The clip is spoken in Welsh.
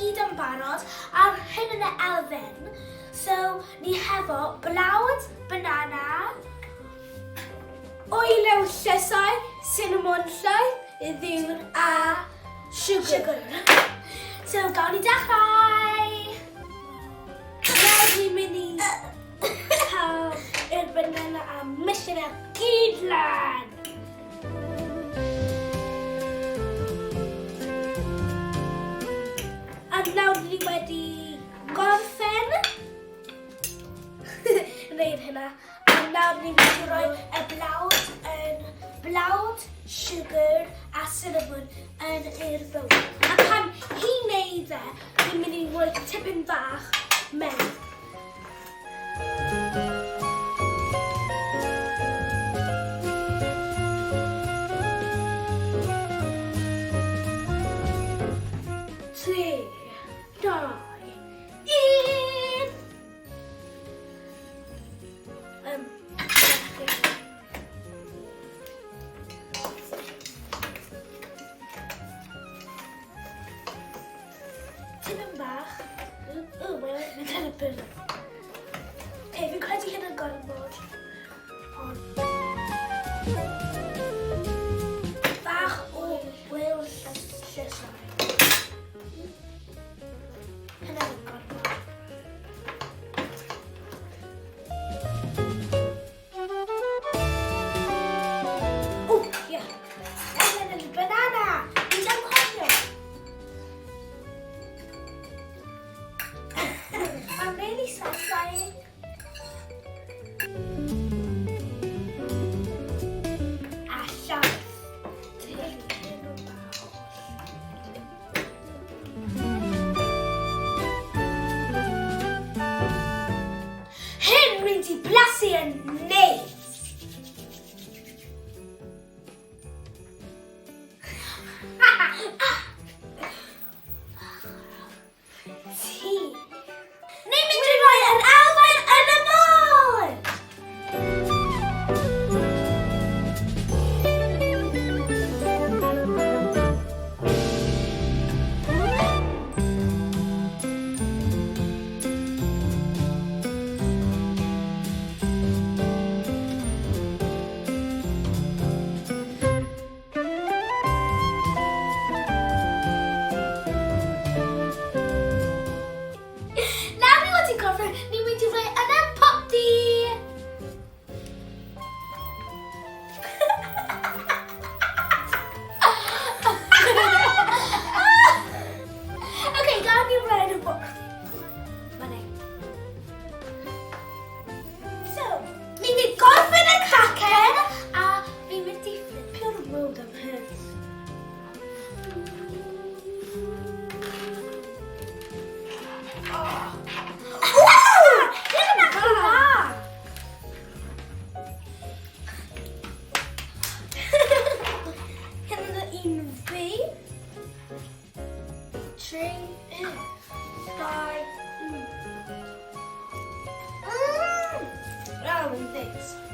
gyd yn barod ar hyn yn y elfen. So, ni hefo blawd, banana, Olew llysau, cinnamon llaeth, ddŵr a sugar. Sugar. So, gawn ni dechrau! Nawr ni'n mynd i cael yr banana a mishio fe gyd lan. A nawr ni wedi gorffen wneud hynna. A nawr ni'n mynd i roi y blawd yn blawd, sugar a cinnamon yn yr bowl. A pan hi'n neud e, ni'n mynd i roi tipyn bach mewn. Tri, dau, un! Tipyn bach. O, mae'n mynd yn y byrdd. Okay, fi'n credu hyn yn gormod. Ond... Bach o wyl llysiau. Hynna yn gormod. O, ie. And then banana. Fi'n anghofio. Mae'n really satisfying. A llaeth. Hyn mynd i blasu yn neis. Ti. Ni'n mynd i roi yr elfen yn y môr! Nawr ni wedi gorffen, ni'n mynd i roi yn y popty! Okay, gawn ni roi yn y popty. Fan hyn. So, ni'n mynd i gorffen y cacen a fi'n mynd i fflipio'r world am hyn. Hyn yn un fi. 3, 2, 1. Mmm! That was nice.